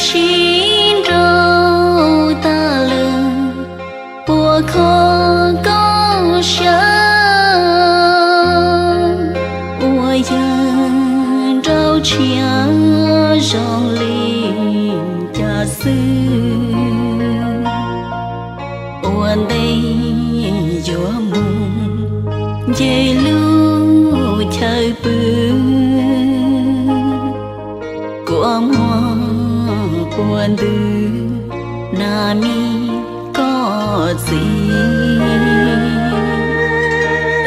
Sib nrauj tag lawm, puas kho koj siab? Ua yawg nrauj tshiab zoo li cas xwb, ua ntej yuav mus nce lub chaw pw. Kua muag puas ntws, nas me koj txiv.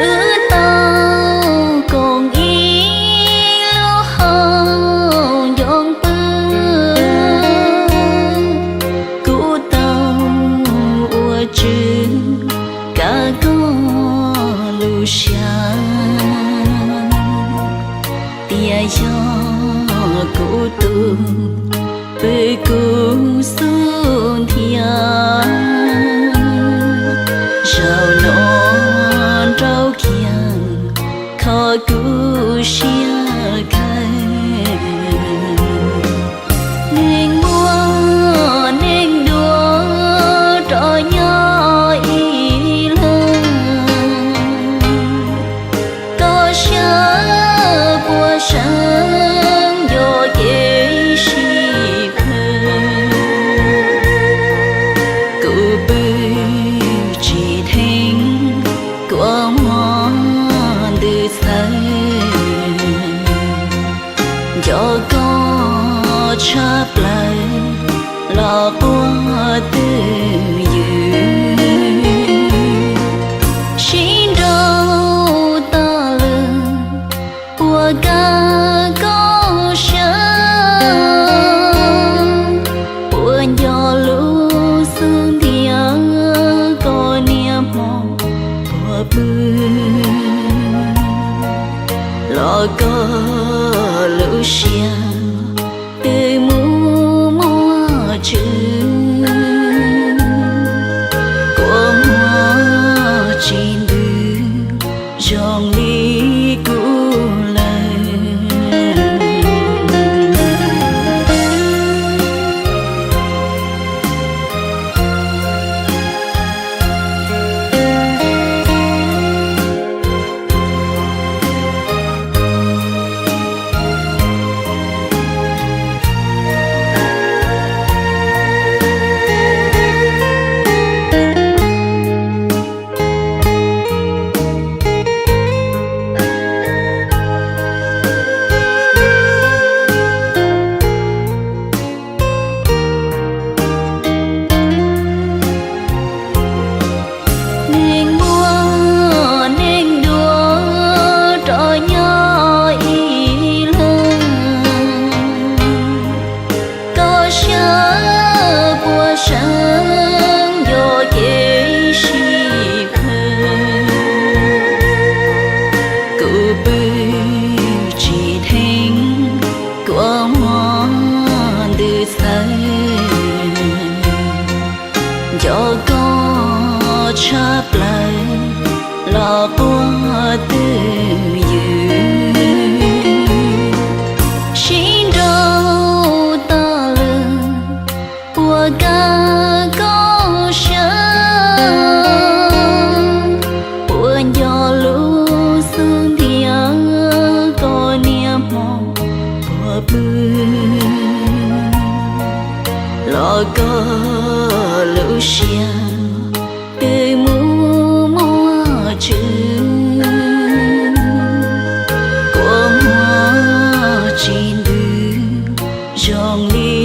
Wb tau koom ib lub hauv ncoo pw, kuv tau ua tswv kav koj lub siab. Tias yog kuv tus pw kuv xub ntiag, zaum no nrauj kiag kho kuv siab kawg. Neeg muaj neeg dua rov nyob ib leeg, koj siab puas seev nco kev sib phem. Kuv pw tsis theej kua muag ntws txhawv, nco koj tshaj plaws los quaj twj ywm. Sib nrauj tag lawm, puas kav koj siab? Puas nco lub xub ntiag koj niaj hmo puas pw, los koj lub siab twb mus muaj tswv. Kua muag tsis ntws zoo li kuv lawm. Neeg muaj neeg dua rov nyob ib leeg, koj siab puas seev nco kev sib phem. Kuv pw tsis theej kua muag ntws txhawv, nco koj tshaj plaws los quaj twj ywm. Sib nrauj tag lawm, puas kav koj siab? Puas nco lub xub ntiag koj niaj hmo puas pw, los koj lub siab twb mus muaj tswv. Kua muag tsis ntws zoo li